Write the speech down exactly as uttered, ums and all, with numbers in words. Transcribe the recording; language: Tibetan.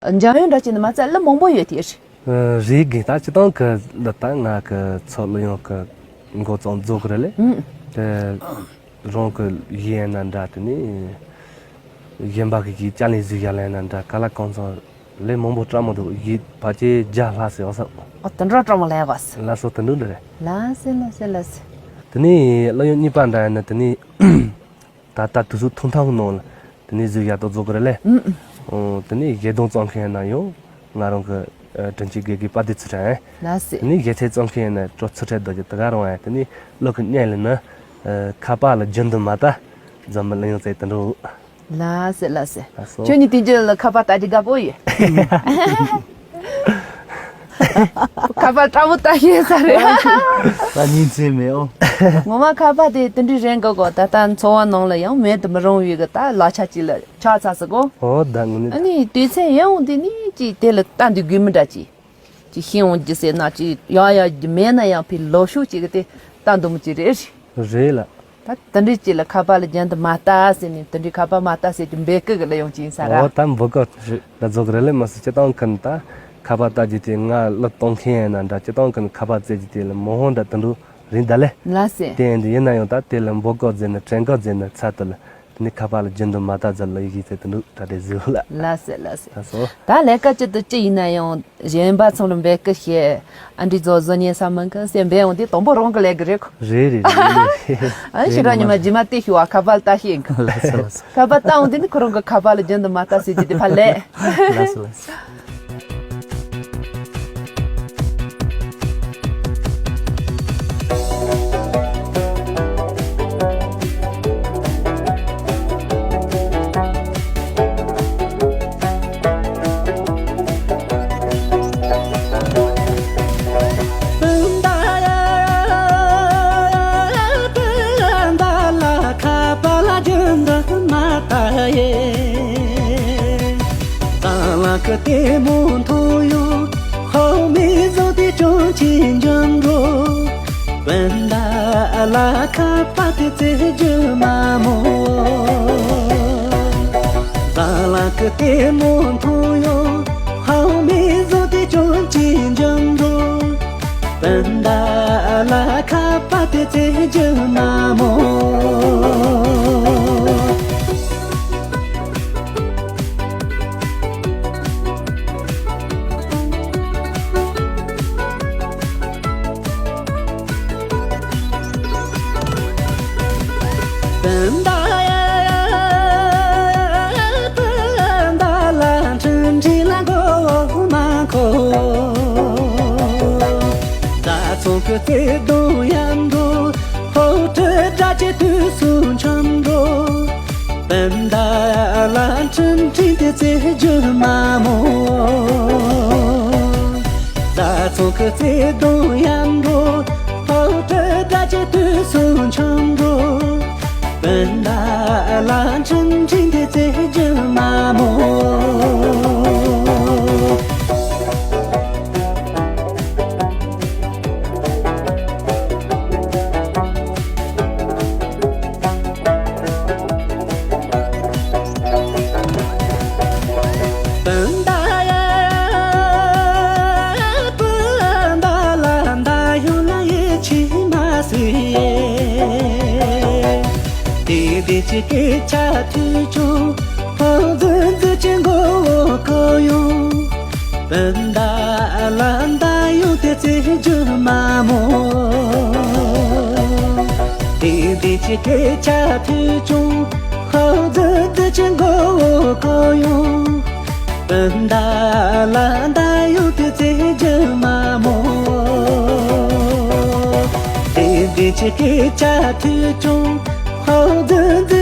འཇམ་དབྱངས་འདྲ་བྱས་ནས་མ་ཚད་གླུ་མང་པོ་ཡོད་དེ་རེད། ཨ། རེད་གི། ད་སྤྱིར་བཏང་གི་འདི་ད་ང་གི་ཚོ་གླུ་དབྱངས་གི་འགོ་བཙུགས་རྫོགས་གི་རེད་ལེ། ཨུམ། དེ་རང་གི་ཡིན་ན་འདྲ། དེ་ནས་གཞན་པ་གི་གི་ཅ་ལག་ཟིག་ཡ་ལེན་ན་འདྲ། ག་ལ་གང་ཚོ་ལས་མང་པོ་བཀྲ་མོ་འདུག་ཡིད་ཕལ་ཆེར་བརྒྱ་ལྷག་ཟེར་བ་ས། ཨོ། དེ་འདྲ་བཀྲ་མོ་ལས་བ་ས། ལ་སོ་དེ་འདྲ་འདྲ་རེད། ལ་སེ་ལ་སེ་ལ་སེ། དེ་ནས་གླུ་དབྱངས་གཉིས་པ་འདྲ་ཡིན་ན། དེ་ནས་ད་ལྟ་དུས་ཚོད་ཐུང་ཐུང་གི་ནང་ལ་དེ་ནས་ཟིག་ཡ་ཏོ་རྫོགས་གི་རེད་ལེ། ཨུམ། ཨོ། དེ་ནས་གཞས་གདངས་རྩོམ་མཁན་ཡིན་ན་ཡང་ང་རང་གི་ཨ་དྲིན་ཅན་དགེ་རྒན་དཔལ་ལྡན་ཚུལ་ཁྲིམས་ཡིན། ལ་སེ། དེ་ནས་གཞས་ཚིག་རྩོམ་མཁན་ཡིན་ན་གྲོགས་ཚུལ་ཁྲིམས་རྡོ་རྗེ། དེ་ག་རང་ཡིན། དེ་ནས་གླུ་གི་སྙན་ལ་ནི་ཨ་ཁ་པར་ལ་རྒྱུན་དུ་མ་བལྟ། འཛམ་བུ་གླིང་ཡོངས་བཙལ་དེ་འདྲ། ལ་སེ་ལ་སེ། ལ་སོ། ཁྱོད་ནི་དེ་རྗེས་ལ་ཁ་པར་ལྟ་རྒྱུ་དགའ་པོ་ཡོད། ཁ་པར་ལྟ་བུ་ལྟ་ཤེས་ས་རེད། ད་ཉིན་མཚན་མེད་ཨོ། ངོ་མ་ཁ་པར་དེ་དེ་འདྲའི་རན་གི་གོ། ད་ལྟ་འཚོ་བ་ནང་ལ་ཡང་མེད་དུ་མི་རུང་བའི་གི་ད་ལག་ཆ་ཅིག་ལ་ཆགས་ཚར་སོང་གོ། ཨོ། ད་ངོ་ནི། ཨ་ནི་དུས་ཚོད་ཡང་དེ་ནི་ཅིག་དེ་ལ་ལྟ་འདུག་དགོས་མི་འདྲ་ཅིག་ཅིག་ཤེས་འོང་རྒྱུ་ཟེར་ན་ཅིག་ཡག་ཡག་རྒྱུ་མེད་ན་ཡང་ཕའི་ལོ་ཤུགས་ཅིག་གི་དེ་ལྟ་འདུག་མི་ཅིག་རེད། རེད་ལ། ད་དེ་འདྲའི་ཅིག་ལ་ཁ་པར་ལ་རྒྱུན་དུ་མ་ལྟ་ཟེར་ནས། དེ་འདྲའི་ཁ་པར་མ་ལྟ་ཟེར་གྱི་འབོད་སྐུལ་གི་ལ་ཡོང་གི་ཡིན་ས་ར། ཨོ། ད་འབོད་སྐུལ་ལ་རྫོགས་གི་རེད་ལེ། མ་སུ་སྤྱིར་བཏང་གི་ད་ཁ་པར་ལྟ་རྒྱུ་དེ་ང་གླུ་གཏོང་མཁན་ཡིན་ན་འདྲ། སྤྱིར་བཏང་གི་ཁ་པར་བཙལ་རྒྱུ་དེ་ལ་མང་ཧོང་འདྲ་དེ་འདྲ་རེད་ད་ལེ། ལ་སེ། དེ་ཡིན་དུས་ཡིན་ན་ཡང་ད་དེ་ལ་འབོད་སྐུལ་མཛད་ནས་དྲན་སྐུལ་མཛད་ནས་ཚར་དུ་ལ། དེ་ནས་ཁ་པར་ལ་རྒྱུན་དུ་མ་ལྟ་ཟེར་ལ་ཡི་གེ་ཚེ་དེ་འདུག་ད་དེ་ཟིག་ལ། ལ་སེ་ལ་སེ། ད་སོ། ད་ལས་ཀ་ཅི་དང་ཅི་ཡིན་ན་ཡང་གཞན་པ་ཚང་ལ་འབོད་སྐུལ་བྱེད། ཨ་འདྲི་རྫོགས་བཟོ་ཉན་ས་མིན་གི་ཟེར་འབོད་འོང་དུས་དང་པོ་རང་གི་ལས་ཀྱི་རེད་ཁོ། རེད་རེད་རེད་རེད། ཨ་ཕྱི་དྲོ་ཉི་མ་རྗེས་མ་དེ་ཞུ་བ་ཁ་པར་ལྟ་ཤེས་གི། ལ་སོ་ལ་སོ། ཁ་པར་ལྟ་འོང་དུས་ནི་ཁོ་རང་གི་ཁ་པར་ལ་རྒྱུན་དུ་མ་ལྟ་ཟེར་རྒྱུ་དེ་ཕར་ལས། ལ་སོ་ལ་སོ། སྤུན་ཟླ་ཡ། སྤུན་ཟླ་ལ་ཁ་པར་ལ་རྒྱུན་དུ་མ་ལྟ་ཡེ། རྩ་ལག་གི་ལྟད་མོ་མཐོང་ཡོང་། ཧོ་མི་བཟོ་དེ་ཅུང་ཅིག་འཇམ་འགྲོ། སྤུན་ཟླ་ལ་ཁ་པར་དེ་བཙལ་རྒྱུ་མ་མོ། རྩ་ལག་གི་ལྟད་མོ་མཐོང་ཡོང་། ཧོ་མི་བཟོ་དེ་ཅུང་ཅིག་འཇམ་འགྲོ། སྤུན་ཟླ་ལ་ཁ་པར་དེ་བཙལ་རྒྱུ་མ་མོ། སྤུན་ཟླ་ཡ། སྤུན་ཟླ་ལ་འཕྲིན་འཕྲིན་ལ་མགོ་བོ་མ་འཁོར། ད་ཚོང་གི་བརྩེ་དུང་ཡང་འགྲོ། ཕོ་བྲང་སྒྲ་གཅིག་དུས་སུ་འཆམ་འགྲོ། སྤུན་ཟླ་ལ་འཕྲིན་འཕྲིན་དེ་བཙལ་རྒྱུ་མ་མོ། ད་ཚོང་གི་བརྩེ་དུང་ཡང་འགྲོ། ཕོ་བྲང་སྒྲ་གཅིག་དུས་སུ་འཆམ་འགྲོ། སྤུན་ཟླ་ལ་འཕྲིན་འཕྲིན་དེ་བཙལ་རྒྱུ་མ་མོ། སྤུན་ཟླ་ཡ། སྤུན་ཟླ་ལ་ད་ཡོང་ལ་ཡིད་ཆེས་མ་ཟེར། དེ་དེ་ཅི་སྐད་ཆ་ཐོས་བྱུང་། ཕོ་རྫུན་རྫུན་གྱི་མགོ་བོ་འཁོར་ཡོང་། སྤུན་ཟླ་ལ་ད་ཡོང་དེ་བཙལ་རྒྱུ་མ་མོ། དེ་དེ་ཅི་སྐད་ཆ་ཐོས་བྱུང་། ཕོ་རྫུན་རྫུན་གྱི་མགོ་བོ་འཁོར་ཡོང་། སྤུན་ཟླ་ལ་ད་ཡོང་དེ་བཙལ་རྒྱུ་མ་མོ། དེ་དེ་ཅི་སྐད་ཆ་ཐོས་བྱུང་། ཕོ་རྫུན་རྫུན་